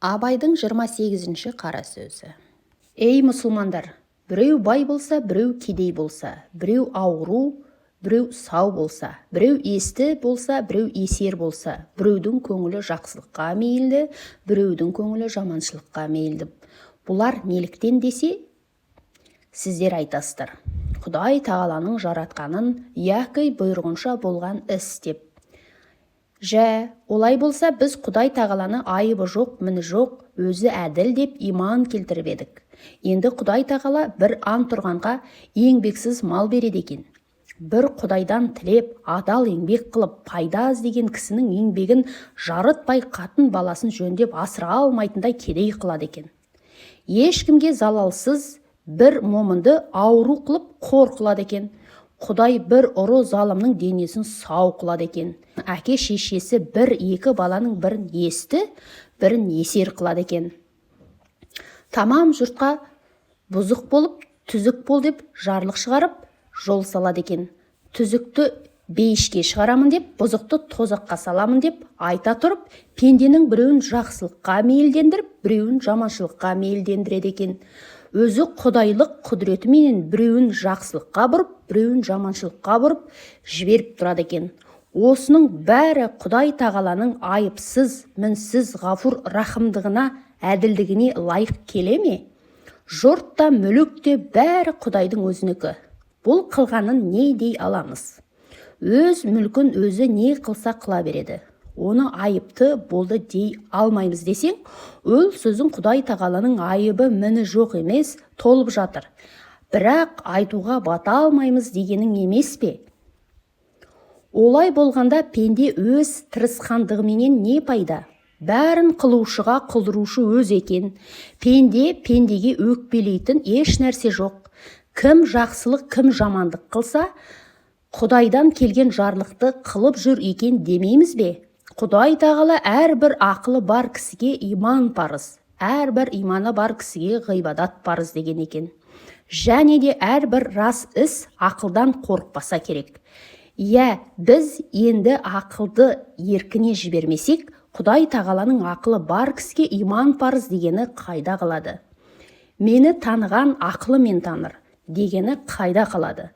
Абайдың 28-ші қара сөзі. Ей, мұсылмандар, біреу бай болса, біреу кедей болса, біреу ауру, біреу сау болса, біреу есті болса, біреу есер болса, біреудің көңілі жақсылыққа мейілді, біреудің көңілі жаманшылыққа мейілді. Бұлар неліктен десе, сіздер айтасыздар: Құдай тағаланың жаратқанын яки бұйрығынша болған іс деп. Жә, олай болса, біз Құдай тағаланы айыбы жоқ, міні жоқ, өзі әділ деп иман келтіріп едік. Енді Құдай тағала бір ант тұрғанға еңбексіз мал береді екен. Бір Құдайдан тілеп, адал еңбек қылып, пайда іздеген кісінің еңбегін жарытпай, қатын баласын жөндеп асыра алмайтындай кедей қылады екен. Ешкімге залалсыз бір момынды ауру қылып, қор қылады екен. Құдай бір ұры залымның денесін сау қылады екен. Әке шешесі бір екі баланың бірін есті, бірін есер қылады екен. Тамам жұртқа бұзық болып, түзік бол деп жарлық шығарып, жол салады екен. Түзікті бейішке шығарамын деп, бұзықты тозаққа саламын деп айта тұрып, пенденің біреуін жақсылыққа мейілдендіріп, біреуін жаманшылыққа мейілдендіреді екен. Өзі құдайлық құдіретіменен біреуін жақсылыққа бұрып, біреуін жаманшылыққа бұрып жіберіп тұрады екен. Осының бәрі Құдай тағаланың айыпсыз, мінсіз ғафур рахымдығына, әділдігіне лайық келе ме? Жұрт та, мүлік те бәрі Құдайдың өзінікі. Бұл қылғанын не дей аламыз? Өз мүлкін өзі не қылса, қыла береді. Оны айыпты болды дей алмаймыз десең, ол сөзің Құдай тағаланың айыбы, міні жоқ емес, толып жатыр, бірақ айтуға бата алмаймыз дегенің емес пе? Олай болғанда, пенде өз тырысқандығыменен не пайда? Бәрін қылушыға қылдырушы өзі екен. Пенде пендеге өкпелейтін еш нәрсе жоқ. Кім жақсылық, кім жамандық қылса, Құдайдан келген жарлықты қылып жүр екен демейміз бе? Құдай тағала әрбір ақылы бар кісіге иман парыз, әрбір иманы бар кісіге ғибадат парыз деген екен. Және де әрбір рас іс ақылдан қорықпаса керек. Иә, біз енді ақылды еркіне жібермесек, Құдай тағаланың ақылы бар кісіге иман парыз дегені қайда қалады? Мені таныған ақылымен таныр дегені қайда қалады?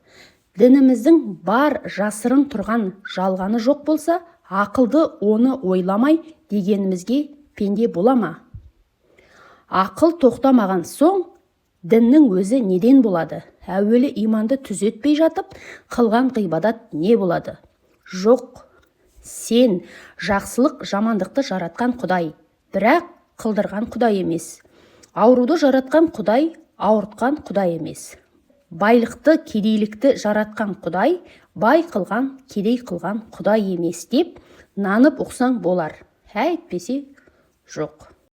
Дініміздің бар жасырын тұрған жалғаны жоқ болса, ақылды оны ойламай дегенімізге пенде бола ма? Ақыл тоқтамаған соң, діннің өзі неден болады? Әуелі иманды түзетпей жатып қылған ғибадат не болады? Жоқ, сен жақсылық, жамандықты жаратқан Құдай, бірақ қылдырған Құдай емес. Ауруды жаратқан Құдай, ауыртқан Құдай емес. Байлықты, кедейлікті жаратқан Құдай, бай қылған, кедей қылған Құдай емес деп нанып ұқсаң болар, әйтпесе жоқ.